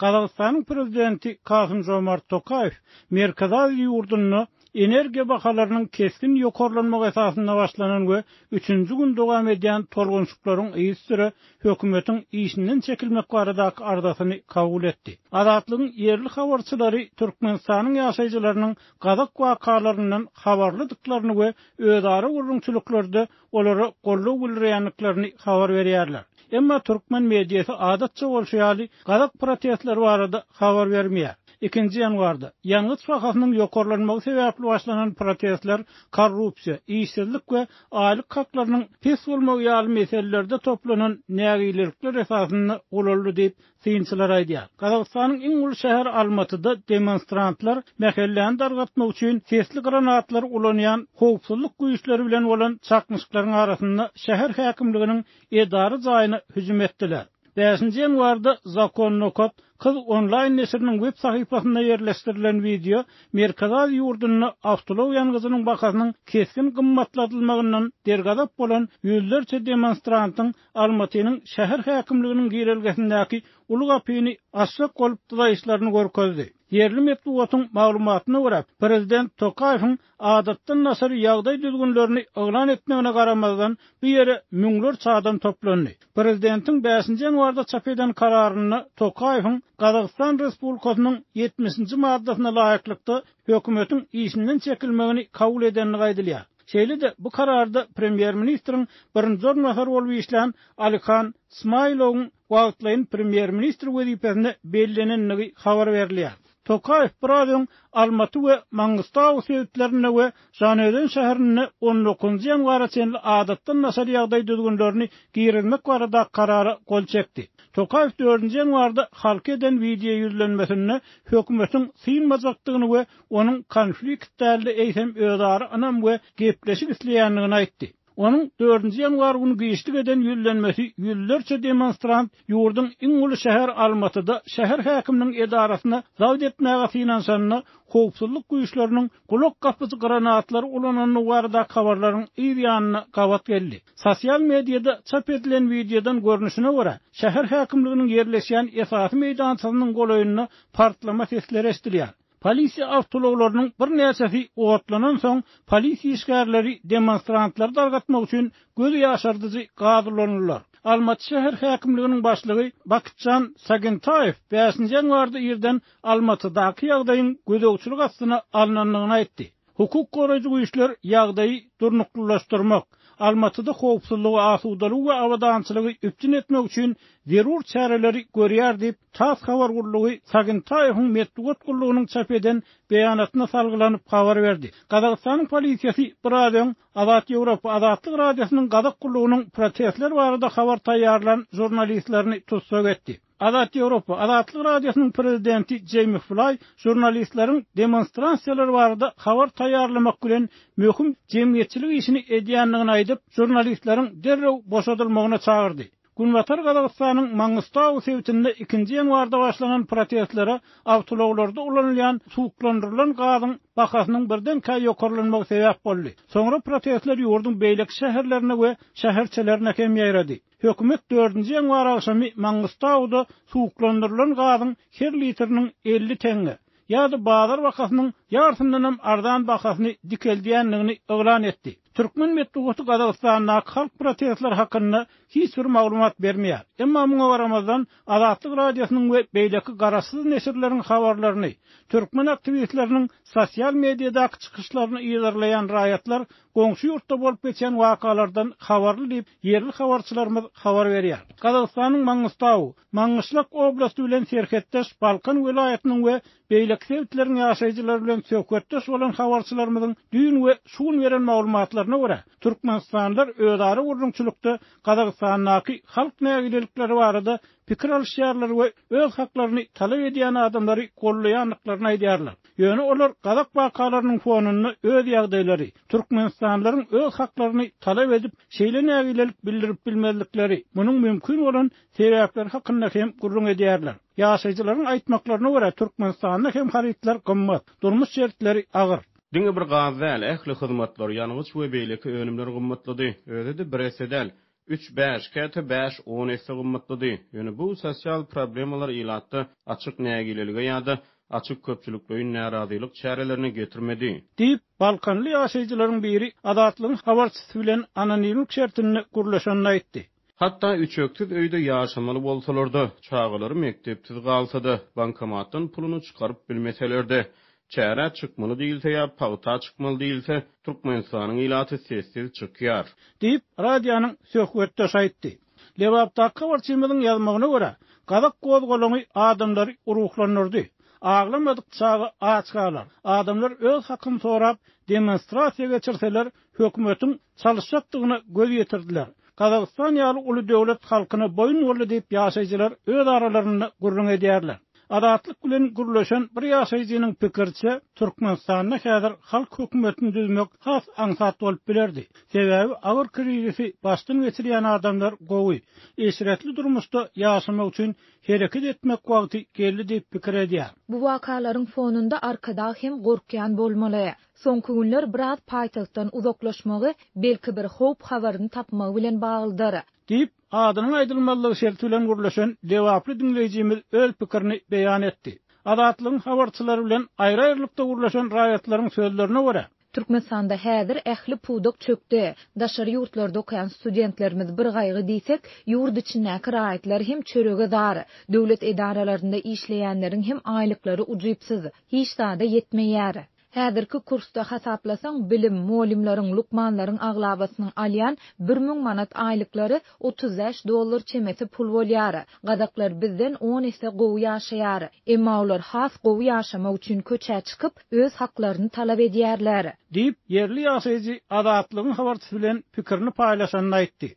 Gazagystanyň prezidenti Kasym-Žomart Tokaýew Merkezi Aziýa ýurdunda energiýa bahalarynyň kesgin ýokarlanmagy esasynda başlanan we üçünji gün dowam edýän tolgunşyklaryň yzysüre hökümetiň işinden çekilmek baradaky arzasyny kabul etdi. Azatlygyň ýerli habarçylary Türkmenistanyň ýaşaýjylarynyň gazak wakalaryndan habarlydyklaryny we özara gürrüňçiliklerde olara goldaw bildirýändiklerini habar berýärler. Emma türkmen mediasy adatça bolşy ýaly gazak protestleri barada habar bermeýär. Ikinji ýanwarda, ýangyç bahasynyň ýokarlanmagy sebäpli başlanan protestler korrupsiýa, işsizlik we aýlyk haklarynyň pes bolmagy ýaly meselelerde toplanan nägilelikler esasynda ulaldy diýip, synçylar aýdýar. Gazagystanyň iň uly şäheri Almatyda demonstrantlar mähelläni dargatmak üçin sesli granatlary ulanýan howpsuzlyk güýçleri bilen bolan çaknyşyklaryň arasynda şäher häkimliginiň edara jaýyna hüjüm etdiler. Bäşinji ýanwarda Zakon Nokat Kyz onlaýn neşiriniň web sahypasynda ýerleşdirilen wideo Merkezi Aziýa ýurdunda awtoulag ýangyjynyň bahasynyň kesgin gymmatladylmagyndan dergazap bolan ýüzlerçe demonstrantyň Almatynyň şäher häkimliginiň girelgesindäki uly gapyny açjak bolup dyzaýyşlaryny görkezdi. Ýerli metbugatyň maglumatyna görä, prezident Tokaýewiň adatdan daşary ýagdaý düzgünlerini yglan etmegine garamazdan, bu ýere müňlerçe adam toplandy. Prezidentiň bäşinji ýanwarda çap eden kararynda Tokaýewiň Gazagystan Respublikasynyň ýetmişinji maddasyna laýyklykda hökümetiň işinden çekilmegini kabul edendigi aýdylýar. Şeýle-de bu kararda premýer-ministriň birinji orunbasary bolup işlän Alihan Smailowyň wagtlaýyn premýer-ministr wezipesine bellenendigi habar berilýär. Tokaýew biraz öň Almaty we Mangystau sebitlerinde we Žanaözen şäherinde on dokuzynjy ýanwara çenli adatdan daşary ýagdaý düzgünlerini girizmek baradaky karara gol çekdi. Tokaýew dördünji ýanwarda halka eden wideo ýüzlenmesinde hökümetiň synmajakdygyny we onuň konflikt däl-de, eýsem özara ynam we gepleşik isleýändigini aýtdy. Onuň dördünji ýanwar güni giçlik eden ýüzlenmesi ýüzlerçe demonstrant ýurduň iň uly şäheri Almatyda şäher häkiminiň edarasyna zabt etmäge synanyşanda howpsuzlyk güýçleriniň gulak gapyjy granatlary ulanandygy baradaky habarlaryň yz ýanyna gabat geldi. Sosial mediada çap edilen wideodan görnüşine görä, şäher häkimliginiň ýerleşýän esasy meýdançasynyň golaýynda partlama sesleri eşidilýär. Polisiýa awtoulaglarynyň birnäçesi otlanansoň, polisiýa işgärleri demonstrantlary dargatmak üçin göz ýaşardyjy gaz ulandylar. Almaty şäher häkimliginiň başlygy Bakitjan Sagintaýew bäşinji ýanwarda irden Almatydaky ýagdaýyň gözegçilik astyna alnandygyny aýtdy. Hukuk goraýjy güýçler ýagdaýy durnuklylaşdyrmak, Almatyda howpsuzlygy, asudalygy we abadançylygy üpjün etmek üçin zerur çäreleri görýär diýip, tass habar gullugy Sagintaýewiň metbugat gullugynyň çap eden beýanatyna salgylanyp habar berdi. Gazagystanyň polisiýasy biraz öň Azat Ýewropa Azatlyk Radiosynyň gazak gullugynyň protestler barada habar taýýarlan žurnalistlerini tussag etdi. Azat Ýewropa, Azatlyk Radiosynyň prezidenti Jeými Flaý žurnalistleriň demonstrasiýalar barada habar taýýarlamak bilen möhüm jemgyýetçilik işini edýändigini aýdyp, žurnalistleriň derrew boşadylmagyna çagyrdy. Günbatar Gazagystanyň Mangystau sebitinde ikinji ýanwarda başlanan protestlere awtoulaglarda ulanylýan suwuklandyrylan gazyň bahasynyň birdenkä ýokarlanmagy sebäp boldy. Soňra protestler ýurduň beýleki şäherlerine we şäherçelerine hem ýaýrady. Hökümet dördünji ýanwar agşamy Mangystauda suwuklandyrylan gazyň her litriniň 50 teňňe, ýa-da bazar bahasynyň ýarsyndanam arzan bahasyny dikeldýändigini yglan etdi. Türkmen metbugaty Gazagystandaky halk protestleri hakynda hiç bir maglumat bermeýär. Emma muňa garamazdan, Azatlyk Radiosynyň we beýleki garaşsyz neşirleriň habarlaryny, türkmen aktiwistleriniň sosial mediadaky çykyşlaryny yzarlaýan raýatlar goňşy ýurtda bolup geçýän wakalardan habarly diýip, ýerli habarçylarymyz habar berýär. Gazagystanyň Mangystau, Maňgyşlak oblasty bilen serhetdeş Balkan welaýatynyň we beýleki sebitleriň ýaşaýjylary bilen söhbetdeş bolan habarçylarymyzyň düýn we şu gün beren maglumatlaryna görä, türkmenistanlylar özara gürrüňçilikde Gazagystandaky halk nägilelikleri barada pikir alyşýarlar we öz haklaryny talap edýän adamlary goldaýandyklaryny aýdýarlar. Ýöne olar gazak wakalarynyň fonunda öz ýagdaýlary, türkmenistanlylaryň öz haklaryny talap edip, şeýle nägilelik bildirip bilmezlikleri, munuň mümkin bolan sebäpleri hakynda hem gürrüň edýärler. Ýaşaýjylaryň aýtmaklaryna görä, Türkmenistanda hem harytlar gymmat, durmuş şertleri agyr. Diňe bir gaz däl, ähli hyzmatlar, ýangyç we beýleki önümler gymmatlady. Özi-de bir esse däl. Üç-bäş, käte bäş-on esse gymmatlady. Ýöne bu sosial problemalar ilatda açyk nägilelige ýa-da açyk köpçülikleýin närazylyk çärelerine getirmedi. Diýip, balkanly ýaşaýjylaryň biri Azatlygyň habarçysy bilen anonimlik şertinde gürleşende aýtdy. Hatda üçeksiz öýde ýaşamaly bolsalar-da, çagalary mekdepsiz galsa-da, bankomatdan puluny çykaryp bilmeseler-de, çärä çykmaly diýilse ýa pagta çykmaly diýilse, Türkmenistanyň ilaty sessiz çykýar. Diýip, radionyň söhbetdeşi aýtdy. Lebapdaky habarçymyzyň ýazmagyna görä, gazak gozgalaňy adamlary ruhlandyrdy. Aglamadyk çaga aç galar. Adamlar öz hakyny sorap, demonstrasiýa geçirseler, hökümetiň çalyşjakdygyna göz ýetirdiler. Gazagystan ýaly uly döwlet halkyna boýun boldy diýip ýaşaýjylar öz aralarynda gürrüň edýärler. Azatlyk bilen gürleşen bir ýaşaýjynyň pikiriçe, Türkmenistanda häzir halk hökümetini düzmek has aňsat bolup bilerdi. Sebäbi agyr krizisi başdan geçirýän adamlar gowy, eşretli durmuşda ýaşamak üçin hereket etmek wagty geldi diýip pikir edýär. Bu wakalaryň fonunda Arkadag hem gorkýan bolmaly. Soňky günler biraz paýtagtdan uzaklaşmagy belki bir howp habaryny tapmagy bilen baglydyr. Diýip, adynyň aýdylmazlygy şerti bilen gürleşen lebaply diňleýjimiz öz pikirini beýan etdi. Azatlygyň habarçylary bilen aýry-aýrylykda gürleşen raýatlaryň sözlerine görä, Türkmenistanda häzir ähli pudak çökdi. Daşary ýurtlarda okaýan studentlerimiz bir gaýgy diýsek, ýurt içindäki raýatlar hem çörege zar. Döwlet edaralarynda işleýänleriň hem aýlyklary ujypsyz, hiç zada ýetmeýär. Häzirki kursda hasaplasaň, bilim, mugallymlaryň, lukmanlaryň aglabasynyň alýan 1000 manat aýlyklary 35 dollar çemesi pul bolýar. Gazaklar bizden on esse gowy ýaşaýar. Emma olar has gowy ýaşamak üçin köçä çykyp, öz haklaryny talap edýärler. Diýip, ýerli ýaşaýjy Azatlygyň habarçysy bilen pikirini paýlaşanda aýtdy.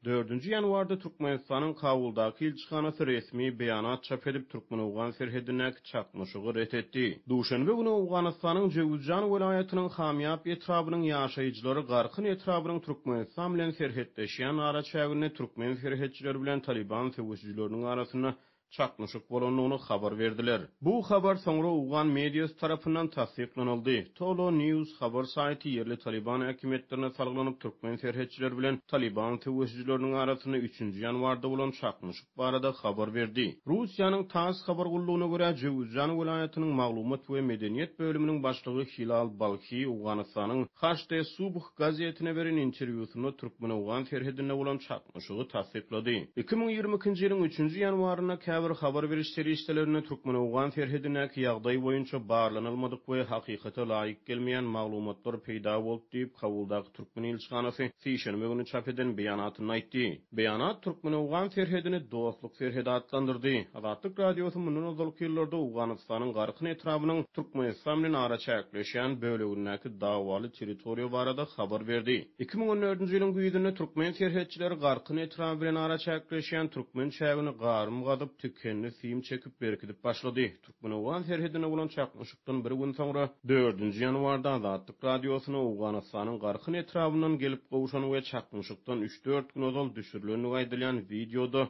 Dördünji ýanwarda Türkmenistanyň Kabuldaky ilçihanasy resmi beýanat çap edip, türkmen-owgan serhedindäki çaknyşygy ret etdi. Duşenbe güni Owganystanyň Jöwüzjan welaýatynyň Hamýap etrabynyň ýaşaýjylary Garkyn etrabynyň Türkmenistan bilen serhetleşýän araçäginde türkmen serhetçileri bilen Talyban söweşijileriniň arasynda çaknyşyk bolandygyny habar berdiler. Bu habar soňra owgan mediasy tarapyndan tassyklanyldy. Tolo News habar saýty ýerli Talyban häkimiýetlerine salgylanyp, türkmen serhetçileri bilen Talyban söweşijileriniň arasynda üçünji ýanwarda bolan çaknyşyk barada habar berdi. Russiýanyň TASS habar gullugyna görä, Jöwüzjan welaýatynyň maglumat we medeniýet bölüminiň başlygy Hilal Balhi Owganystanyň HD Subh gazetine beren interwýusynda türkmen-owgan serhedinde bolan çaknyşygy tassyklady. 2022-nji ýylyň üçünji ýanwarynda käbir habar beriş serişdelerinde türkmen-owgan serhedindäki ýagdaý boýunça barlanylmadyk we hakykata laýyk gelmeýän maglumatlar peýda boldy diýip, Kabuldaky türkmen ilçihanasy sişenbe güni çap eden beýanatynda aýtdy. Beýanat türkmen-owgan serhedini dostluk serhedi atlandyrdy. Azatlyk Radiosy mundan ozalky ýyllarda Owganystanyň Garkyn etrabynyň Türkmenistan bilen araçäkleşýän bölegindäki dawaly territoriýa barada habar berdi. 2014-nji ýylyň güýzünde türkmen serhetçileri Garkyn etraby bilen araçäkleşýän türkmen çägini garym gazyp, tikenli sim çekip berkidip başlady. Türkmen-owgan serhedinde bolan çaknyşykdan bir gün soňra, dördünji ýanwarda Azatlyk Radiosyna Owganystanyň Garkyn etrabyndan gelip gowşan we çaknyşykdan üç-dört gün ozal düşürilendigi aýdylýan wideoda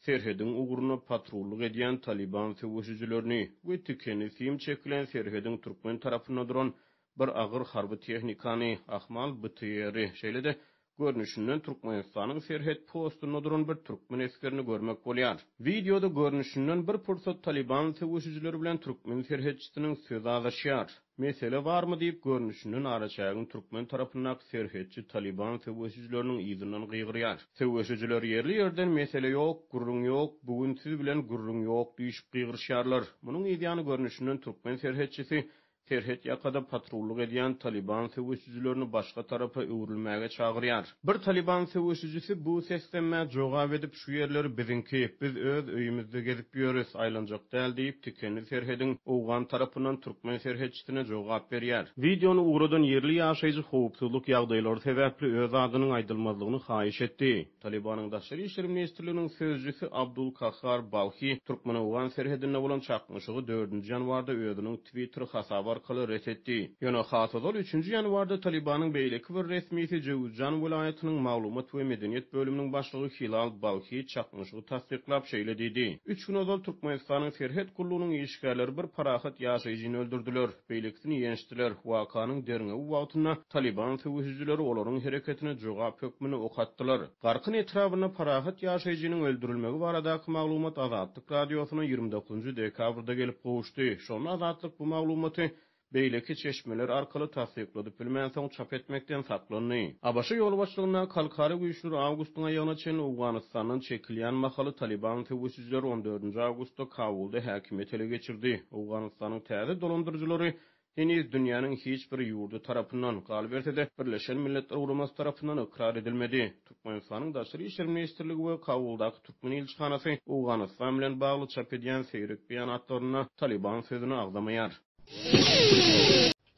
serhediň ugrunda patrullyk edýän Talyban söweşijilerini we tikeni sim çekilen serhediň türkmen tarapynda duran bir agyr harby tehnikany, ahmal BTR-i, şeýle-de görnüşinden Türkmenistanyň serhet postunda duran bir türkmen esgerini görmek bolýar. Wideoda görnüşinden bir pursat Talyban söweşijileri bilen türkmen serhetçisiniň sözi azaşýar. Mesele barmy diýip, görnüşinden araçägiň türkmen tarapyndaky serhetçi Talyban söweşijileriniň yzyndan gygyrýar. Söweşijiler ýerli-ýerden mesele ýok, gürrüň ýok, bu gün siz bilen gürrüň ýok diýşip gygyryşýarlar. Munuň yzýany görnüşinden türkmen serhetçisi serhet ýakada patrullyk edýän Talyban söweşijilerini başga tarapa öwrülmäge çagyrýar. Bir Talyban söweşijisi bu seslenmä jogap edip, şu ýerler biziňki, biz öz öýümizde gezip ýörüs, aýlanjak däl diýip, tikenli serhediň owgan tarapyndan türkmen serhetçisine jogap berýär. Wideony ugradan ýerli ýaşaýjy howpsuzlyk ýagdaýlary sebäpli öz adynyň aýdylmazlygyny haýyş etdi. Talybanyň Daşary işler ministrliginiň sözcüsi Abdul Kahhar Balhi türkmen-owgan serhedinde bolan çaknyşygy dördünji ýanwarda özüniň Twitter hasaby. arkaly ret etdi. Ýöne has ozal, üçünji ýanwarda Talybanyň beýleki bir resmisi, Jöwüzjan welaýatynyň maglumat we medeniýet bölüminiň başlygy Hilal Balhi çaknyşygy tassyklap, şeýle diýdi, Üç gün ozal Türkmenistanyň serhet gullugynyň işgärleri bir parahat ýaşaýjyny öldürdiler, beýlekisini ýençdiler. Wakanyň derňewi wagtynda Talyban söweşijileri olaryň hereketine jogap hökmünde ok atdylar. Garkyn etrabynda parahat ýaşaýjynyň öldürilmegi baradaky maglumat Azatlyk Radiosyna 29 dekabrda gelip gowuşdy. Şonda Azatlyk bu maglumaty beýleki çeşmeler arkaly tassykladyp bilmänsoň, çap etmekden saklandy. ABŞ ýolbaşçylygyndaky halkara güýçler awgustyň aýagyna çenli Owganystandan çekilýän mahaly Talyban söweşijileri on dördünji awgustda Kabulda häkimiýeti ele geçirdi. Owganystanyň täze dolandyryjylary heniz dünýäniň hiç bir ýurdy tarapyndan, galyberse-de, Birleşen Milletler Guramasy tarapyndan ykrar edilmedi. Türkmenistanyň Daşary işler ministrligi we Kabuldaky türkmen ilçihanasy Owganystan bilen bagly çap edýän seýrek beýanatlarynda Talyban sözüni agzamaýar.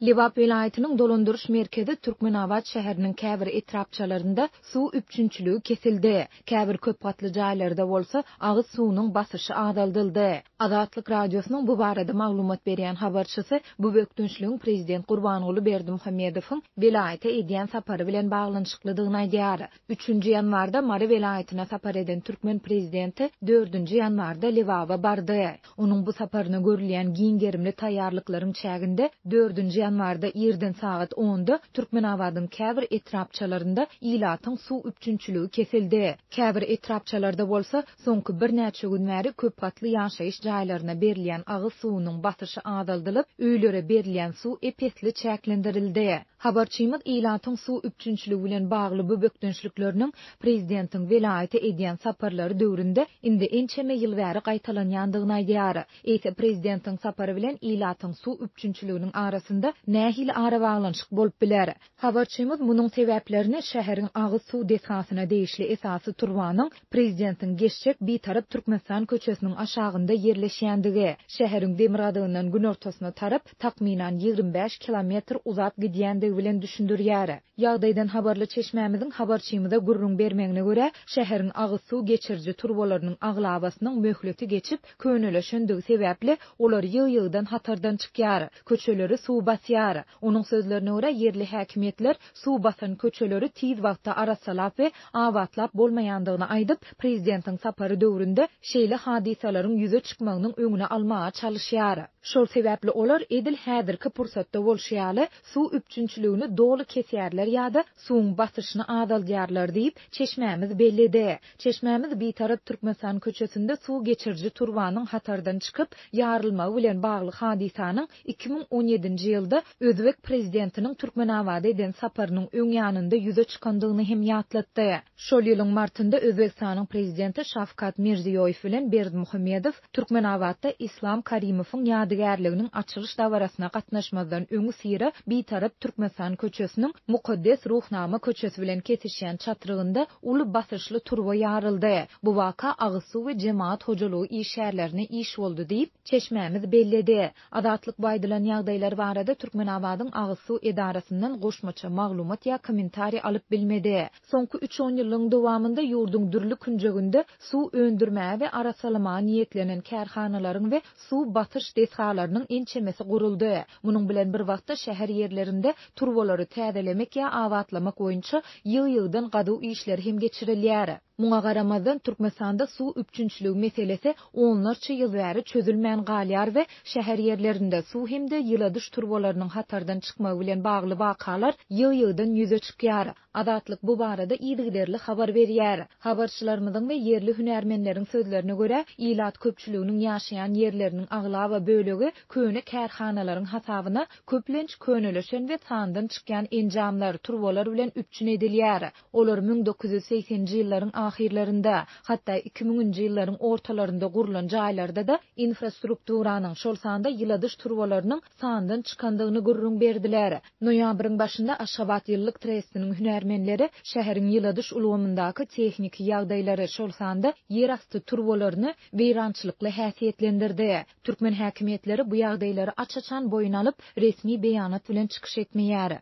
Lebap welaýatynyň dolandyryş merkezi Türkmenabat şäheriniň käbir etrapçalarynda suw üpjünçiligi kesildi. Käbir köp gatly jaýlarda bolsa agyz suwunyň basyşy azaldyldy. Azatlyk Radiosynyň bu barada maglumat berýän habarçysy bu bökdençligiň prezident Gurbanguly Berdimuhamedowyň welaýata edýän sapary bilen baglanyşyklydygyny aýdýar. Üçünji ýanwarda Mary welaýatyna sapar eden türkmen prezidenti dördünji ýanwarda Lebaba bardy. Onuň bu saparyna görülýän giň gerimli taýýarlyklaryň çäginde dördünji ýanwarda irden sagat onda Türkmenabadyň käbir etrapçalarynda ilatyň suw üpjünçiligi kesildi. Käbir etrapçalarda bolsa soňky birnäçe gün bäri köp gatly ýaşaýyş jaýlaryna berilýän agyz suwunyň basyşy azaldylyp, öýlere berilýän suw ep-esli çäklendirildi. Habarçymyz ilatyň suw üpjünçiligi bilen bagly bu bökdençlikleriniň prezidentiň welaýata edýän saparlary döwründe indi ençeme ýyl bäri gaýtalanýandygyny aýdýar. Eýse prezidentiň sapary bilen ilatyň suw üpjünçiliginiň arasynda nähili arabaglanyşyk bolup biler? Habarçymyz munuň sebäplerini şäheriň agyz suw desgasyna degişli esasy turbanyň prezidentiň geçjek Bitarap Türkmenistan köçesiniň aşagynda ýerleşýändigi, şäheriň demirgazygyndan günortasyna tarap takmynan 25 kilometr uzap gidýändigi bilen düşündirýär. Ýagdaýdan habarly çeşmämiziň habarçymyza gürrüň bermegine görä, şäheriň agyz suw geçiriji turbalarynyň aglabasynyň möhleti geçip, könelişendigi sebäpli, olar ýygy-ýygydan hatardan çykýar, köçeleri suw basýar. Onuň sözlerine görä, ýerli häkimiýetler suw basan köçeleri tiz wagtda arassalap we abatlap bolmaýandygyny aýdyp, prezidentiň sapary döwründe şeýle hadysalaryň ýüze çykmagynyň öňüni almaga çalyşýar. Şol sebäpli olar edil häzirki pursatda bolşy ýaly, suw üpjünçiligini doly kesýärler ýa-da suwuň basyşyny azaldýarlar diýip, çeşmämiz belledi. Çeşmämiz Bitarap Türkmenistan köçesinde suw geçiriji turbanyň hatardan çykyp, ýarylmagy bilen bagly hadysanyň 2017-nji ýylda özbek prezidentiniň Türkmenabada eden saparynyň öň ýanynda ýüze çykandygyny hem ýatlatdy. Şol ýylyň martynda Özbegistanyň prezidenti Şawkat Mirziýoýew bilen Berdimuhamedow Türkmenabatda Islam Karimowyň ýadygärliginiň açylyş dabarasyna gatnaşmazdan öňüsyra Bitarap Türkmenistan köçesiniň Mukaddes Ruhnama köçesi bilen kesişýän çatrygynda uly basyşly turba ýaryldy. Bu waka agyz suw we jemagat hojalygy işgärlerine iş boldy diýip, çeşmämiz belledi. Azatlyk bu aýdylan ýagdaýlar barada Türkmenabadyň agyz suw edarasyndan goşmaça maglumat ýa kommentariý alyp bilmedi. Soňky üç onýyllygyň dowamynda ýurduň dürli künjeginde suw öndürmäge we arassalamaga niýetlenen kärhanalaryň we suw basyş desgalarynyň ençemesi guruldy. Munuň bilen bir wagtda şäher ýerlerinde turbalary täzelemek ýa abatlamak boýunça ýygy-ýygydan gazuw işleri hem geçirilýär. Muňa garamazdan, Türkmenistanda suw üpjünçiligi meselesi onlarça ýyl bäri çözülmän galýar we şäher ýerlerinde suw hem-de ýyladyş turbalarynyň hatardan çykmagy bilen bagly wakalar ýygy-ýygydan ýüze çykýar. Azatlyk bu barada yzygiderli habar berýär. Habarçylarymyzyň we ýerli hünärmenleriň sözlerine görä, ilat köpçüliginiň ýaşaýan ýerleriniň aglaba bölegi köne kärhanalaryň hasabyna köplenç könelişen we sandan çykýan enjamlar, turbalar bilen üpjün edilýär. Olar 1980-nji ýyllaryň ahyrlarynda, hatda iki müňünji ýyllaryň ortalarynda gurlan jaýlarda-da infrastrukturanyň, şol sanda ýyladyş turbalarynyň sandan çykandygyny gürrüň berdiler. Noýabryň başynda Aşgabat ýyllyk trestiniň hünärmenleri şäheriň ýyladyş ulgamyndaky tehniki ýagdaýlary, şol sanda ýerasty turbalaryny weýrançylykly häsiýetlendirdi. Türkmen häkimiýetleri bu ýagdaýlary aç-açan boýun alyp, resmi beýanat bilen çykyş etmeýär.